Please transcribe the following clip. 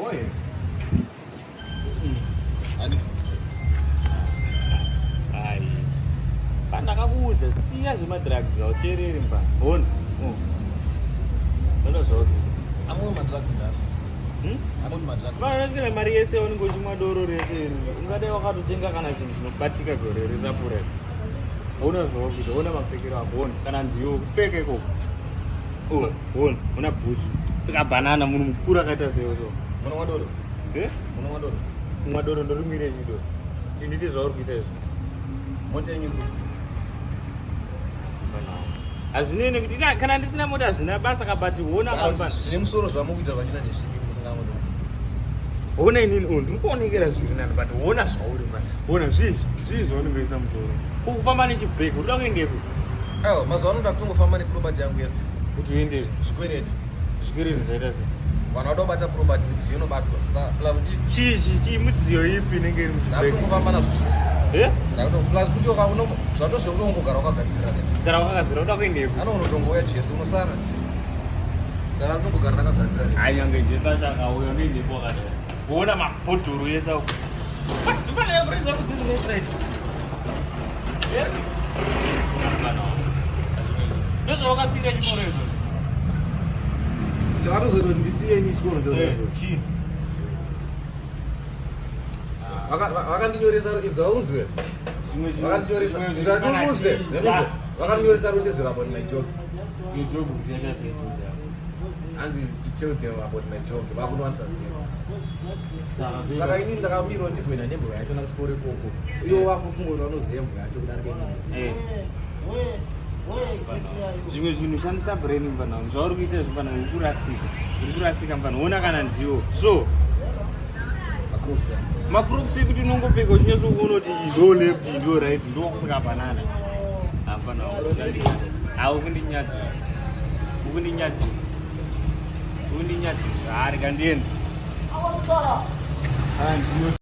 Oye. Ani? Ai. Pandakakuudza siya zvemadrugs hauteereri mba. Hona. Oh. Hona zvauri. Amwe madrugs ndazvo. Hmm? Amwe madrugs. Vanosikira mari yese unenge uchimwa doro rese iri. Ungadai wakatotenga kana zvinhu zvinobatika gore rirapura. Hona zvauri kuita, hona mapfekero ako, hona kana nziyo kupfeka ikoko. Oh, hona, hona bhutsu. Pfeka banana munhu mukuru akaita sewe so. Munomwa doro? Eh? Munomwa doro? Kumwa doro ndorimwire chidoro. Ndindite zvauri kuita izvi. Mota yenyu iri Hazvinei nekuti kana ndisina mota hazvina basa kabati hona kana kuti zvine musoro zvamukuita zvachina ndezvipi musingamwe doro. Hona inini oh, ndiri kuonekera zviri nani but hona zvauri mani. Hona zvii zvii zvaunongoisa musoro. Kufamba nechibhegi unoda kuendepi? Ayo mazuva ano ndakutongofamba neproperty yangu yese. Kuti uendepi? Zvikwereti. Zvikwereti zvaita sei? Vanhu vada kubata property midziyo inobatwa. Sa plus kuti Chii chii chii midziyo ipi inenge iri muchibhegi? ndakutongofamba nazvo zvese. Eh? Ndakuto plus kuti uka uno zvatozve unongogara wakagadzirira ke. Gara wakagadzira unoda kuendepi? Ano unotongouya Jesu unosara. Sara kutongogara ndakagadzira. Hayi nyange Jesu acho akauya unoendepi wakadai? Kuona mabhodhoro ese ako. Ndifanira kuridza kuti dziri left right. Eh? Ndozvawakasiira chikoro izvozvo. Ndakatozoti ndisiye ni chikoro ndozvo. Eh, chii? Vakandinyoresa inzwa unzwe. Vakandinyoresa. Inzwa ndikuze. Ndikuze. Vakandinyoresa rondedzero about my job. Your job kuti yaita sei job yako? Hanzi to tell them about my job. Vakunowanisa zero. Saka ini ndakamirwa ndigoenda nembwa yacho nakuchikoro ikoko. Iwo vakufunga kuti vanoziva mbwa yacho kudarika inini. Eh. Zvimwe zvinhu shandisa brain mfana wangu. Zvauri kuita izvi mfana uri kurasika. Uri kurasika mfana. Ona kana nziyo. So Macrocs ya. macrocs ekuti unongopfeka uchinyatsokuona kuti iyi ndo left iyi ndo right ndo wakupfeka banana. Hapana wangu. Hawu kundinyadzisa. Ukundinyadzisa. Ukundinyadzisa. Hari kandiende. Ah, ndino